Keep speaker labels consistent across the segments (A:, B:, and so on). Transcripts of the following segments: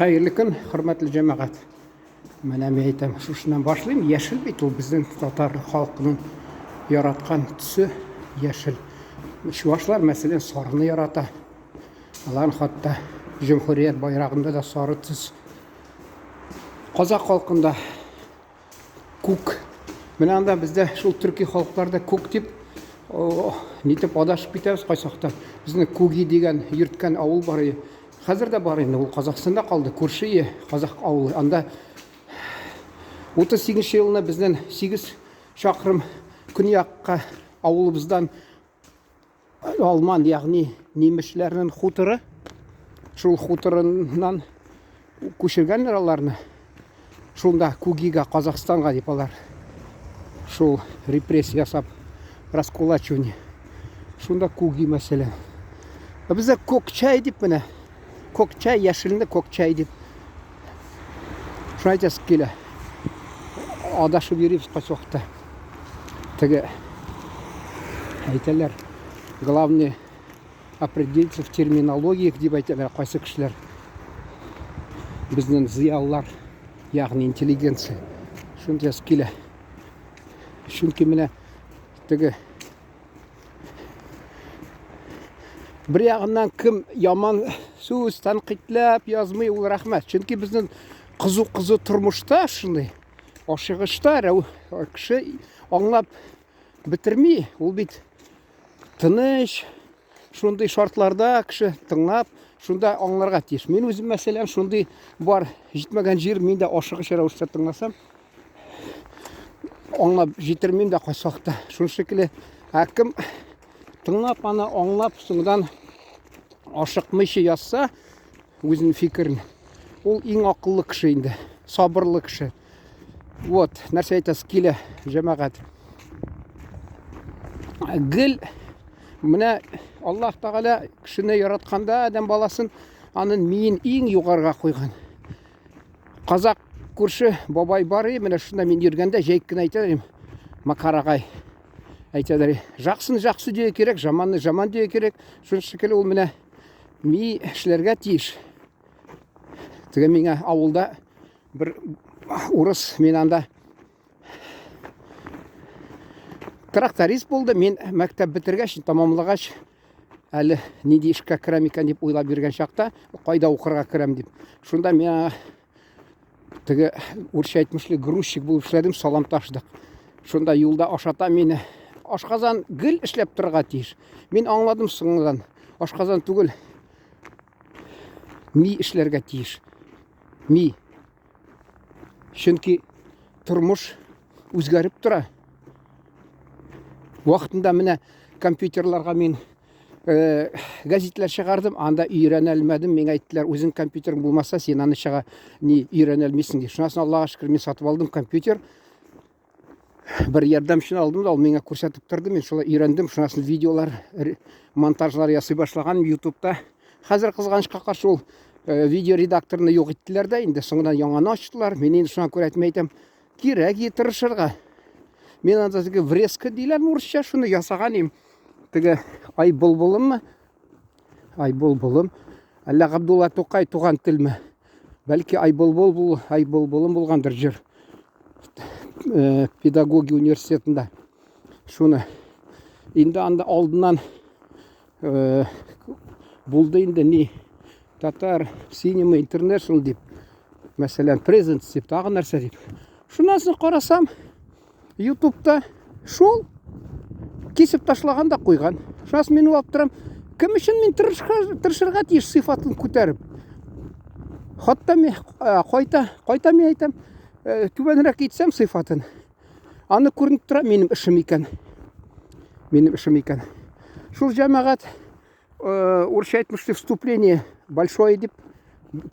A: Хәерле көн, хөрмәтле җәмәгать. Менә мин әйтәм, шушыннан башлыйм. Яшел бит ул безнең татар халкының яраткан төсе яшел. Чувашлар, мәсәлән, сарыны ярата. Алар хәтта җөмһүрият байрагында да сары төс. Казак халкында Күк. Менә анда бездә шул төрки халыкларда күк дип нитеп адашып китәбез кайсакта. Безнең Күги дигән йөрткән авыл бар иде. Хәзер дә бар инде, ул Казахстанда калды, күрше ие казах авылы. Анда 38 елны бездән 8 чакрым көньякка авылыбыздан Алман, ягъни нимешләрнең хуторы. Шул хуторыннан күчергәннәр аларны. Шунда Кугига, Казахстанга дип алар. Шул репрессия ясап, раскулачивание. Шунда Куги мәсәлән. Ә бездә Кокчай дип менә. Кокчай, яшелне Кокчай дип. Шуны әйтәсе килә. Адашып йөрибез кайсы вакытта. Теге әйтәләр, главный определиться в терминологиях дип әйтәләр кайсы кешеләр. Безнең зыялылар, ягъни интеллигенция. Шуны әйтәсе килә. Чөнки менә теге Бер ягыннан кем яман сүз тәнкыйтьләп язмый, ул рәхмәт. Чөнки безнең кызу-кызу тормышта шундый ашыгышта кеше аңлап бетерми. Ул бит тыныч, шундый шартларда кеше тыңлап, шунда аңларга тиеш. Мин үзем, мәсәлән, шундый бар җитмәгән җир, мин дә ашыгыч рәвештә тыңласам, аңлап җитермим дә кайсы вакытта. Шуның шикелле, ә кем тыңлап аны аңлап, соңдан ашыкмыйча язса, үзенең фикерен, ул иң акыллы кеше инде, сабырлы кеше. Вот, нәрсә әйтәсе килә, җәмәгать. Гел менә Аллаһ Тәгалә кешене яратканда адәм баласын аның миен иң югарыга куйган. Казак күрше бабай бар и, менә шунда мин йөргәндә җәйк кенә әйтә идем. Макар агай әйтәдер, жақсыны жақсы дию кирәк, жаманны жаман дию кирәк. Шуның шикелле ул менә ми эшләргә тиеш. Теге миңа авылда бер урыс мин анда тракторист булды. Мин мәктәп бетергәч, тамамлагач, әле нинди эшкә керәм икән дип уйлап йөргән чакта, кайда укырга керәм дип. Шунда миңа теге урысча әйтмешли грузчик булып эшләдем, салам ташыдык. Шунда юлда ашата мине. Ашказан гел эшләп торырга тиеш. Мин аңладым соңыннан. Ашказан түгел, ми эшләргә тиеш. Ми. Чөнки тормыш үзгәреп тора. Вакытында менә компьютерларга мин э, газетлар чыгардым, анда өйрәнә алмадым. Миңа әйттеләр, үзең компьютерың булмаса, син аны чыга ни өйрәнә алмыйсың дип. Шуннан соң Аллага шөкер, мин сатып алдым компьютер. Бер ярдәмчене алдым да, ул миңа күрсәтеп торды, мин шулай өйрәндем. Шуннан соң видеолар, монтажлар ясый башлаган YouTube'та. Хәзер кызганычка каршы ул э, видео редакторны юк иттеләр дә, инде соңыннан яңаны ачтылар. Мин инде шуңа күрә әйтмәй әйтәм, кирәк тырышырга. Мин анда теге врезка диләр урысча, шуны ясаган идем. Теге ай былбылыммы? Ай былбылым. Әллә Габдулла Тукай туган телме? Бәлки ай былбыл бул, ай былбылым булгандыр җыр. Э, педагогия университетында. Шуны. Инде анда алдыннан э, булды инде ни Татар Cinema International дип. Мәсәлән, Presents дип, тагы нәрсә дип. Шуннан соң карасам, Ютубта шул кисеп ташлаган да куйган. Шуннан соң мин уйлап торам, кем өчен мин тырышырга тиеш сыйфатын күтәреп? Хатта мин кайта, кайта мин әйтәм, түбәнрәк итсәм сыйфатын. Аны күренеп тора минем эшем икән. Минем эшем икән. Шул җәмәгать урысча әйтмешли вступление большое дип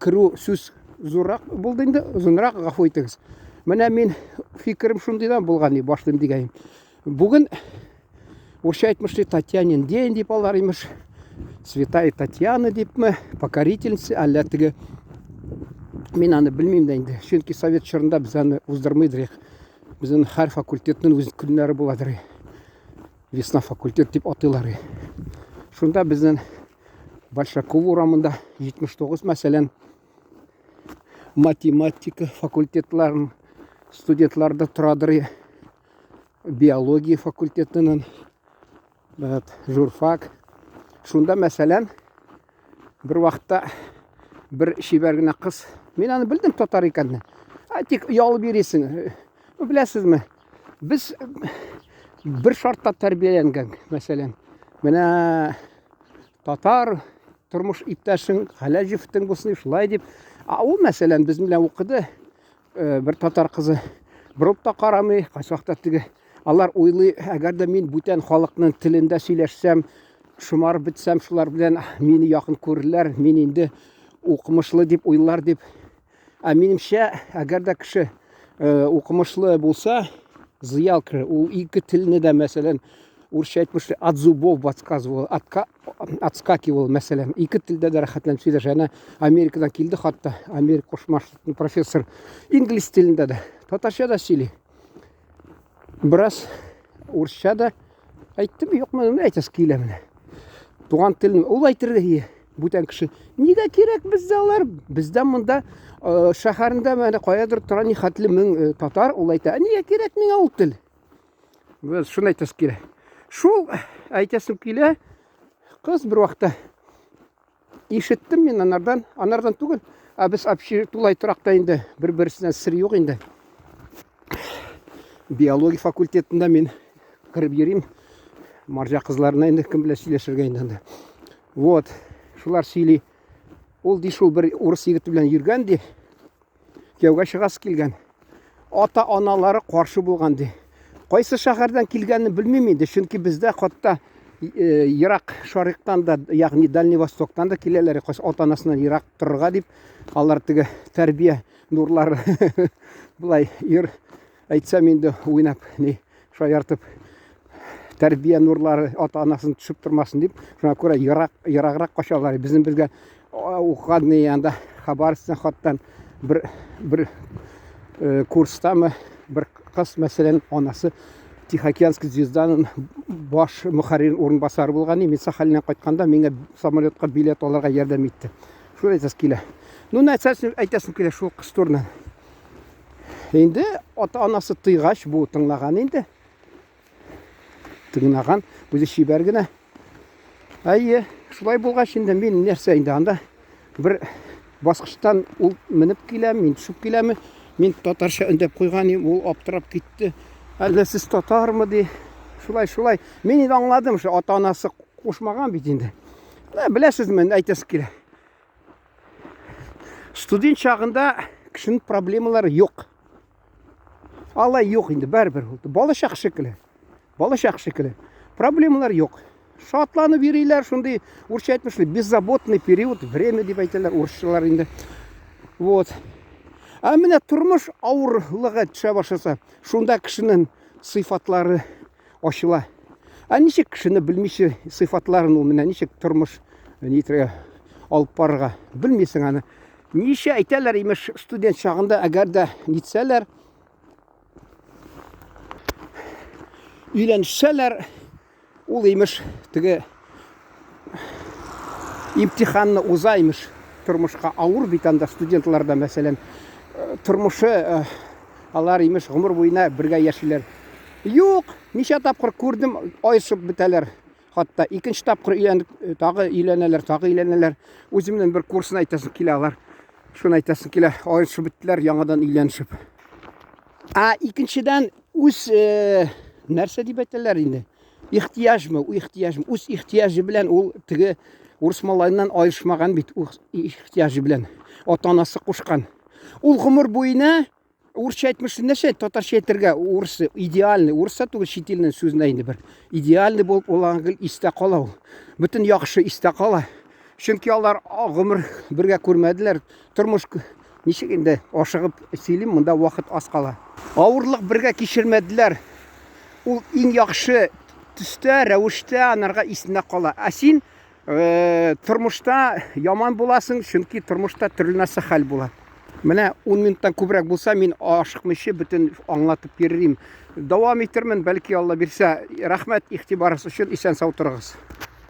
A: керү сүз зуррак булды инде, озынрак, гафу итегез. Менә мин фикерем шундыйдан булган, башлыйм дигән. Бүген урысча әйтмешли Татьянин день дип алар имеш. Святая Татьяна дипме, покорительница, әллә теге мин аны белмим дә инде. Чөнки совет чорында без аны уздырмыйдыр. Безнең һәр факультетның үз көннәре буладыр. Весна факультет дип атыйлар. Шунда безнең Большаков урамында 79 мәсәлән. Математика факультетларын студентлар да торадыр. Биология факультетының вот, журфак. Шунда, мәсәлән, бер вакытта бер чибәр генә кыз, мин аны белдем татар икәнне. Ә тик оялып йөрисең. Беләсезме? Без бер шартта тәрбияләнгән, мәсәлән. Менә татар тормыш иптәшең, хәләл җефетең булсын, шулай дип. Ә ул, мәсәлән, безнең белән укыды. Э, бер татар кызы борылып та карамый, кайсы вакытта теге алар уйлый, әгәр дә мин бүтән халыкның телендә сөйләшсәм, шомарып бетсәм, шулар белән мине якын күрерләр, мин инде укымышлы дип уйлар дип. Ә минемчә, әгәр дә кеше э, укымышлы булса, зыял кеше, ул ике телне дә, мәсәлән, урысча әйтмешли, от зубов подсказывал, от отскакивал, мәсәлән, ике телдә дә рәхәтләнеп сөйләшә. Әнә Америкадан килде хатта, Америка Кушма Штатының профессор инглиз телендә дә, татарча да сөйли. Бераз урысча да әйттем, юкмы, әйтәсе килә менә. Туган телне ул әйтергә ие, бүтән кеше. Нигә кирәк бездә алар? Бездә монда э, шәһәрендә менә каядыр тора ни хәтле мең э, татар, ул әйтә. Нигә кирәк миңа ул тел? Без шуны әйтәсем килә. Шул әйтәсем килә. Кыз бер вакытта ишеттем мин анардан, анардан түгел, ә без общий тулай торакта инде бер-берсеннән сер юк инде. Биология факультетында мин кереп йөрим. Марҗа кызларына инде кем белән сөйләшергә инде анда. Вот, шулар сөйли. Ул ди шул бер урыс егете белән йөргән ди. Кияүгә чыгасы килгән. Ата-аналары каршы булган ди. Кайсы шәһәрдән килгәнен белмим инде, чөнки бездә хатта э, ерак шарыктан да, ягъни Дальний Востоктан да киләләр, кайсы ата-анасыннан ерак торырга дип, алар теге тәрбия нурлары болай йөр әйтсәм инде уйнап, ни, шаяртып тәрбия нурлары ата-анасын төшеп тормасын дип, шуңа күрә ерак, ераграк качалар. Безнең безгә укыган анда Хабаровскта хаттан бер бер э, курстамы бер кыз, мәсәлән, анасы Тихоокеанский звезданың баш мөхәррир урынбасары булган. Мин Сахалиннан кайтканда миңа самолетка билет алырга ярдәм итте. Шул әйтәсем килә. Ну, нәрсәсен әйтәсем килә шул кыз турында. Инде ата-анасы тыйгач, бу тыңлаган инде. Тыңлаган, үзе чибәр генә. Әйе, шулай булгач инде мин нәрсә инде анда бер баскычтан ул менеп килә, мин төшеп киләме? Мин татарча өндәп куйган идем, ул аптырап китте. Әллә сез татармы ди. Шулай, шулай. Мин инде аңладым, шул ата-анасы кушмаган бит инде. Беләсезме, әйтәсе килә. Студент чагында кешенең проблемалары юк. Алай юк инде, бәрібір. Балачак шикелле. Балачак шикелле. Проблемалар юк. Шатланып йөриләр, шундый урысча әйтмешли, беззаботный период, время дип әйтәләр урысчалар инде. Вот. Ә менә тормыш авырлыгы төшә башласа, шунда кешенең сыйфатлары ачыла. Ә ничек кешене белмичә сыйфатларын ул менә ничек тормыш нитергә алып барырга белмисең аны. Ничә әйтәләр имеш студент чагында, әгәр дә нитсәләр, өйләнешсәләр, ул имеш теге имтиханны уза имеш тормышка авыр бит анда студентларда мәсәлән э, тормышы э, алар имеш гомер буена бергә яшиләр юк ничә тапкыр күрдем аерышып бетәләр хатта икенче тапкыр өйләнеп э, тагы өйләнәләр тагы өйләнәләр үземнең бер курсын әйтәсем килә алар шуны әйтәсем килә аерышып беттеләр яңадан өйләнешеп ә икенчедән үз э, нәрсә дип әйтәләр инде ихтыяҗмы ихтыяҗмы үз ихтыяҗы белән ул теге урыс малаеннан аерышмаган бит ихтыяҗы белән ата анасы кушкан ул гомер буена урысча әйтмешли нәрсә татарча әйтергә урыс идеальный урысча түгел чит илнең сүзенә инде бер идеальный булып ул аңа гел истә кала ул бөтен яхшы истә кала чөнки алар гомер бергә күрмәделәр тормыш ничек инде ашыгып сөйлим монда вакыт аз кала авырлык бергә кичермәделәр ул иң яхшы төстә рәвештә анарга исендә кала ә син Э, тормышта яман буласың, чөнки тормышта төрле нәрсә хәл була. Менә 10 минуттан күбрәк булса, мин ашыкмыйча бөтен аңлатып бирерим. Дәвам итермен, бәлки Алла бирсә. Рәхмәт игътибарыгыз өчен, исән сау торыгыз.